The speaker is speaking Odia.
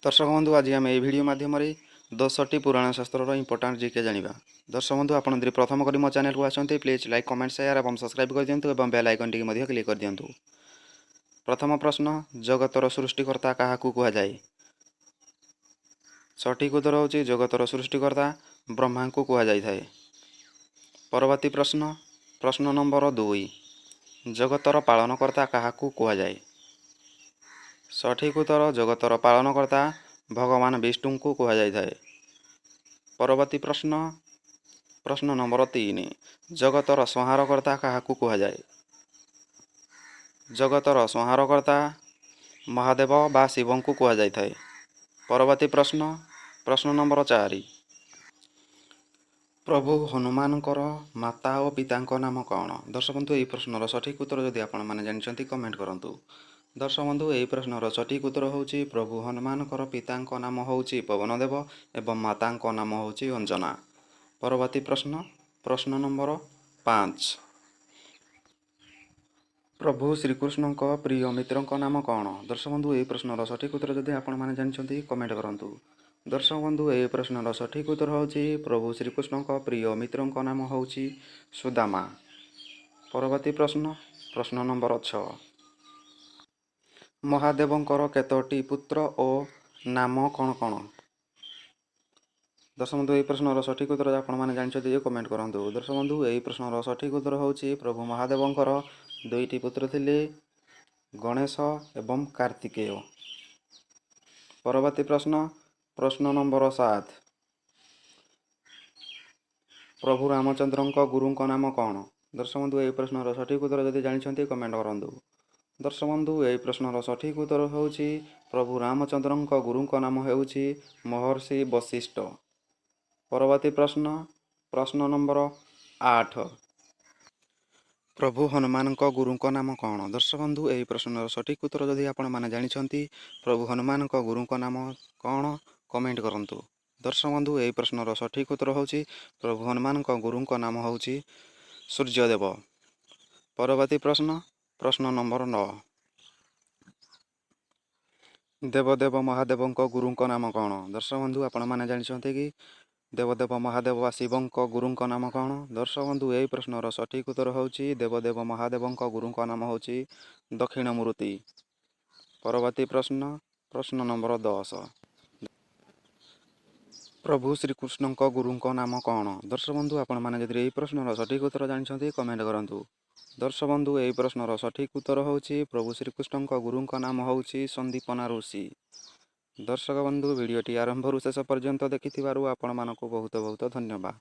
ଦର୍ଶକ ବନ୍ଧୁ, ଆଜି ଆମେ ଏହି ଭିଡ଼ିଓ ମାଧ୍ୟମରେ 10ଟି ପୁରାଣ ଶାସ୍ତ୍ରର ଇମ୍ପୋର୍ଟାଣ୍ଟ ଜିକେ ଜାଣିବା। ଦର୍ଶକ ବନ୍ଧୁ, ଆପଣ ଯଦି ପ୍ରଥମ କରି ମୋ ଚ୍ୟାନେଲକୁ ଆସନ୍ତି, ପ୍ଲିଜ୍ ଲାଇକ୍, କମେଣ୍ଟ, ସେୟାର ଏବଂ ସବସ୍କ୍ରାଇବ୍ କରିଦିଅନ୍ତୁ ଏବଂ ବେଲ୍ ଆଇକନ୍ଟିକି ମଧ୍ୟ କ୍ଲିକ୍ କରିଦିଅନ୍ତୁ। ପ୍ରଥମ ପ୍ରଶ୍ନ, ଜଗତର ସୃଷ୍ଟିକର୍ତ୍ତା କାହାକୁ କୁହାଯାଏ? ସଠିକ୍ ଉତ୍ତର ହେଉଛି, ଜଗତର ସୃଷ୍ଟିକର୍ତ୍ତା ବ୍ରହ୍ମାଙ୍କୁ କୁହାଯାଇଥାଏ। ପରବର୍ତ୍ତୀ ପ୍ରଶ୍ନ, ପ୍ରଶ୍ନ ନମ୍ବର 2, ଜଗତର ପାଳନକର୍ତ୍ତା କାହାକୁ କୁହାଯାଏ? ସଠିକ୍ ଉତ୍ତର, ଜଗତର ପାଳନକର୍ତ୍ତା ଭଗବାନ ବିଷ୍ଣୁଙ୍କୁ କୁହାଯାଇଥାଏ। ପରବର୍ତ୍ତୀ ପ୍ରଶ୍ନ, ପ୍ରଶ୍ନ ନମ୍ବର 3, ଜଗତର ସଂହାରକର୍ତ୍ତା କାହାକୁ କୁହାଯାଏ? ଜଗତର ସଂହାରକର୍ତ୍ତା ମହାଦେବ ବା ଶିବଙ୍କୁ କୁହାଯାଇଥାଏ। ପରବର୍ତ୍ତୀ ପ୍ରଶ୍ନ, ପ୍ରଶ୍ନ ନମ୍ବର 4, ପ୍ରଭୁ ହନୁମାନଙ୍କର ମାତା ଓ ପିତାଙ୍କ ନାମ କ'ଣ? ଦର୍ଶକ ବନ୍ଧୁ, ଏହି ପ୍ରଶ୍ନର ସଠିକ୍ ଉତ୍ତର ଯଦି ଆପଣମାନେ ଜାଣିଛନ୍ତି, କମେଣ୍ଟ କରନ୍ତୁ। ଦର୍ଶକ ବନ୍ଧୁ, ଏହି ପ୍ରଶ୍ନର ସଠିକ୍ ଉତ୍ତର ହେଉଛି, ପ୍ରଭୁ ହନୁମାନଙ୍କର ପିତାଙ୍କ ନାମ ହେଉଛି ପବନଦେବ ଏବଂ ମାତାଙ୍କ ନାମ ହେଉଛି ଅଞ୍ଜନା। ପରବର୍ତ୍ତୀ ପ୍ରଶ୍ନ, ପ୍ରଶ୍ନ ନମ୍ବର 5, ପ୍ରଭୁ ଶ୍ରୀକୃଷ୍ଣଙ୍କ ପ୍ରିୟ ମିତ୍ରଙ୍କ ନାମ କ'ଣ? ଦର୍ଶକ ବନ୍ଧୁ, ଏହି ପ୍ରଶ୍ନର ସଠିକ୍ ଉତ୍ତର ଯଦି ଆପଣମାନେ ଜାଣିଛନ୍ତି, କମେଣ୍ଟ କରନ୍ତୁ। ଦର୍ଶକ ବନ୍ଧୁ, ଏହି ପ୍ରଶ୍ନର ସଠିକ୍ ଉତ୍ତର ହେଉଛି, ପ୍ରଭୁ ଶ୍ରୀକୃଷ୍ଣଙ୍କ ପ୍ରିୟ ମିତ୍ରଙ୍କ ନାମ ହେଉଛି ସୁଦାମା। ପରବର୍ତ୍ତୀ ପ୍ରଶ୍ନ, ପ୍ରଶ୍ନ ନମ୍ବର 6, ମହାଦେବଙ୍କର କେତୋଟି ପୁତ୍ର ଓ ନାମ କ'ଣ କ'ଣ? ଦର୍ଶକ ବନ୍ଧୁ, ଏହି ପ୍ରଶ୍ନର ସଠିକ୍ ଉତ୍ତର ଆପଣମାନେ ଜାଣିଛନ୍ତି ଯେ, କମେଣ୍ଟ କରନ୍ତୁ। ଦର୍ଶକ ବନ୍ଧୁ, ଏହି ପ୍ରଶ୍ନର ସଠିକ୍ ଉତ୍ତର ହେଉଛି, ପ୍ରଭୁ ମହାଦେବଙ୍କର 2ଟି ପୁତ୍ର ଥିଲେ, ଗଣେଶ ଏବଂ କାର୍ତ୍ତିକେୟ। ପରବର୍ତ୍ତୀ ପ୍ରଶ୍ନ, ପ୍ରଶ୍ନ ନମ୍ବର 7, ପ୍ରଭୁ ରାମଚନ୍ଦ୍ରଙ୍କ ଗୁରୁଙ୍କ ନାମ କ'ଣ? ଦର୍ଶକ ବନ୍ଧୁ, ଏହି ପ୍ରଶ୍ନର ସଠିକ୍ ଉତ୍ତର ଯଦି ଜାଣିଛନ୍ତି, କମେଣ୍ଟ କରନ୍ତୁ। ଦର୍ଶକ ବନ୍ଧୁ, ଏହି ପ୍ରଶ୍ନର ସଠିକ୍ ଉତ୍ତର ହେଉଛି, ପ୍ରଭୁ ରାମଚନ୍ଦ୍ରଙ୍କ ଗୁରୁଙ୍କ ନାମ ହେଉଛି ମହର୍ଷି ବଶିଷ୍ଠ। ପରବର୍ତ୍ତୀ ପ୍ରଶ୍ନ, ପ୍ରଶ୍ନ ନମ୍ବର 8, ପ୍ରଭୁ ହନୁମାନଙ୍କ ଗୁରୁଙ୍କ ନାମ କ'ଣ? ଦର୍ଶକ ବନ୍ଧୁ, ଏହି ପ୍ରଶ୍ନର ସଠିକ୍ ଉତ୍ତର ଯଦି ଆପଣମାନେ ଜାଣିଛନ୍ତି, ପ୍ରଭୁ ହନୁମାନଙ୍କ ଗୁରୁଙ୍କ ନାମ କ'ଣ, କମେଣ୍ଟ କରନ୍ତୁ। ଦର୍ଶକ ବନ୍ଧୁ, ଏହି ପ୍ରଶ୍ନର ସଠିକ୍ ଉତ୍ତର ହେଉଛି, ପ୍ରଭୁ ହନୁମାନଙ୍କ ଗୁରୁଙ୍କ ନାମ ହେଉଛି ସୂର୍ଯ୍ୟଦେବ। ପରବର୍ତ୍ତୀ ପ୍ରଶ୍ନ, ପ୍ରଶ୍ନ ନମ୍ବର 9, ଦେବଦେବ ମହାଦେବଙ୍କ ଗୁରୁଙ୍କ ନାମ କ'ଣ? ଦର୍ଶକ ବନ୍ଧୁ, ଆପଣମାନେ ଜାଣିଛନ୍ତି କି ଦେବଦେବ ମହାଦେବ ବା ଶିବଙ୍କ ଗୁରୁଙ୍କ ନାମ କ'ଣ? ଦର୍ଶକ ବନ୍ଧୁ, ଏହି ପ୍ରଶ୍ନର ସଠିକ୍ ଉତ୍ତର ହେଉଛି, ଦେବଦେବ ମହାଦେବଙ୍କ ଗୁରୁଙ୍କ ନାମ ହେଉଛି ଦକ୍ଷିଣମୂର୍ତ୍ତି। ପରବର୍ତ୍ତୀ ପ୍ରଶ୍ନ, ପ୍ରଶ୍ନ ନମ୍ବର 10, ପ୍ରଭୁ ଶ୍ରୀକୃଷ୍ଣଙ୍କ ଗୁରୁଙ୍କ ନାମ କ'ଣ? ଦର୍ଶକ ବନ୍ଧୁ, ଆପଣମାନେ ଯଦି ଏହି ପ୍ରଶ୍ନର ସଠିକ୍ ଉତ୍ତର ଜାଣିଛନ୍ତି, କମେଣ୍ଟ କରନ୍ତୁ। ଦର୍ଶକ ବନ୍ଧୁ, ଏହି ପ୍ରଶ୍ନର ସଠିକ୍ ଉତ୍ତର ହେଉଛି, ପ୍ରଭୁ ଶ୍ରୀକୃଷ୍ଣଙ୍କ ଗୁରୁଙ୍କ ନାମ ହେଉଛି ସନ୍ଦୀପନା ଋଷି। ଦର୍ଶକ ବନ୍ଧୁ, ଭିଡ଼ିଓଟି ଆରମ୍ଭରୁ ଶେଷ ପର୍ଯ୍ୟନ୍ତ ଦେଖିଥିବାରୁ ଆପଣମାନଙ୍କୁ ବହୁତ ବହୁତ ଧନ୍ୟବାଦ।